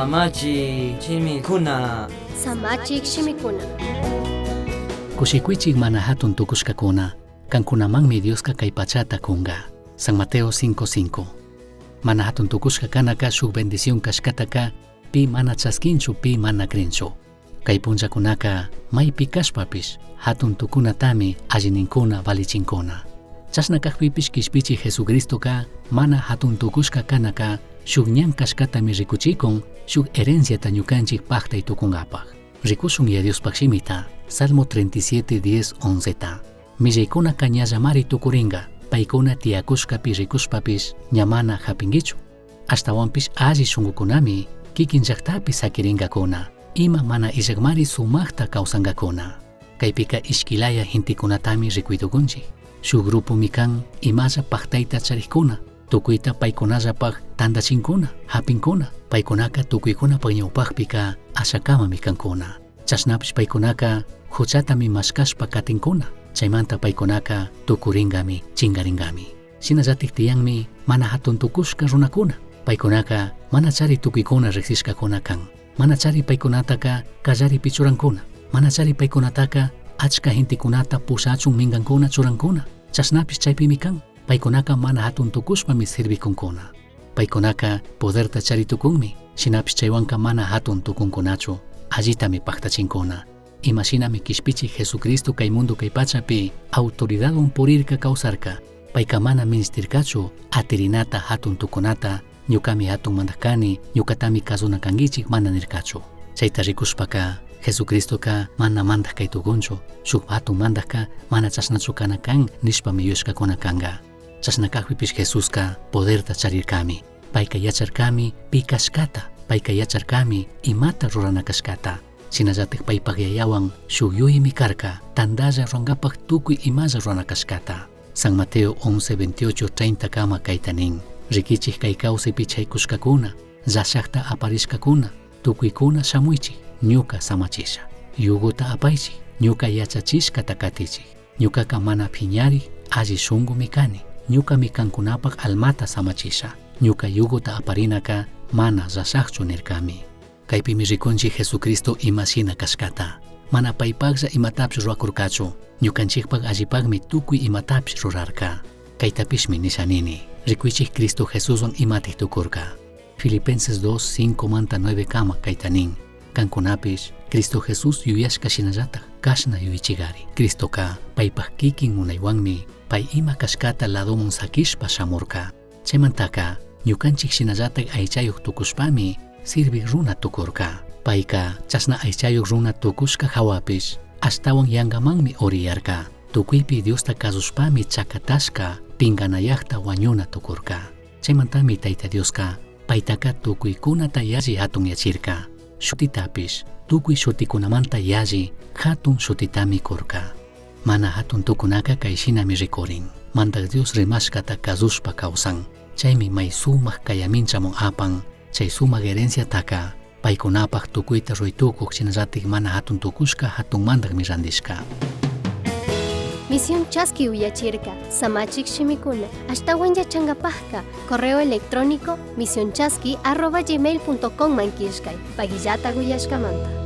Samachik shimikuna. Samachik shimikuna. Kushicuichik mana hatun tukushkakuna, kankunamanmi Dioska kay pachata kunga. San Mateo 5:5. Mana hatun tukushka kanaka shuk bendición kashkataka pi mana chaskinchu pi mana crinchu. Kay punllakunaka maypi kashpapish hatun tukunatami allininkuna valichinkuna. Chashna kakpipish kishpichi Jesucristoka mana hatun tukushka kanaka shuk ñan kashkatami rikuchikun shuk herenciata ñukanchik paktay tukunkapaj. Rikushun ya Diospaj shimita, Salmo 37, 10, 11 ta. Millaykunaka ñallamari tukuringa, paykuna tiyakushkapi rikushpapish ña mana japinkichu. Ashtawanpish alli shunkukunami kikin llaktapi sakiringakuna, ima mana illakmari sumakta kawsankakuna. Kaypika ishkilaya gentekunatami rikuytukunchik. Shuk grupomi kan imalla paktayta charikkuna, tukuyta paykunallapaj tantachinkuna, hapinkuna, paykunaka tukuykunapaj ñawpakpika ashakamami kankuna. Chashnapish paykunaka huchatami mashkashpa katinkuna, chaymanta paykunaka tukuringami, chingaringami. Shinallatik tiyanmi mana hatun tukushka runakuna, paykunaka mana chari tukuykuna riksishkakuna kan. Mana chari paykunataka kallaripi churankuna, mana chari paykunataka achka gentekunata pushachun minkankuna churankuna, chashnapish chaypimi kan. Paykunaka mana hatun tukushpami servikunkuna. Paykunaka poderta chari tukunmi, shinapish chaywanka mana hatun tukunkunachu, allitami paktachinkuna. Imashinami kishpichik Jesucristo kay mundo kay pachapi autoridadwan purirka kawsarka, payka mana ministirkachu atirinata hatun tukunata, ñukami hatun mandak kani, ñukatami kasuna kankichik mana nirkachu. Chayta rikushpaka Jesucristoka mana mandak kay tukunchu, shuk hatun mandakka mana chashnachu kana kan nishpami yuyashkakuna kanka. Chashna kakpipish Jesuska poderta charirkami. Payka yacharkami pi kashkata, payka yacharkami imata rurana kashkata. Shinallatik paypak yayawan shuk yuyaymi karka, tantalla rurankapak tukuy imalla rurana kashkata. San Mateo 11, 28, 30 kama kayta nin. Rikichik kay kawsaypi chaykushkakuna, llashakta aparishkakuna, tukuykuna shamuychik, ñuka samachisha. Yugota apaychik, ñuka yachachishkata katichik. Ñukaka mana piñarik, alli shunkumi kani. Ñukami kankunapak almata samachisha. Ñuka yugota aparinaka mana llashakchu nirkami. Kaypimi rikunchik Jesucristo imashina kashkata. Mana paypaklla imatapish rurakurkachu, ñukanchikpak allipakmi tukuy imatapish rurarka. Kaytapishmi nisha nini, rikuychik Cristo Jesuswan imatik tukurka. Filipenses 2, 5 manta 9 kama kayta nin, kankunapish Cristo Jesús yuyashka shinallatak kashna yuyachigari. Cristoka paypak kikin munaywanmi pay ima kashkata ladoman sakishpa shamurka. Chaymantaka ñukanchik shinallatak aychayuq tukushpami sirvik runa tukurka. Payka chashna aychayuq runa tukushka hawapish ashtawan yankamanmi uriyarka. Tukuypi Diosta kasushpami chakatashka pinganayakta wañuna tukurka. Chaymantami Tayta Dioska paytaka tukuykunata yalli hatunyachirka. Shutitapish tukuy shutikunamanta yalli hatun shutitami kurka. Mana hatun tukunaka kayshinami rikurin. Mandak Dios rimashkata kasushpa kawsan. Chaymi may sumak kayaminchamun apan, chay sumak herenciataka paykunapak tukuyta ruytukuk shinallatik mana hatun tukushka hatun mandakmi randishka. Misión Chaski uyachirka, Samachik shimikuna, ashtawan yachankapajka, correo electrónico misionchaski@gmail.com man killkay, pagillata uyashkamanta.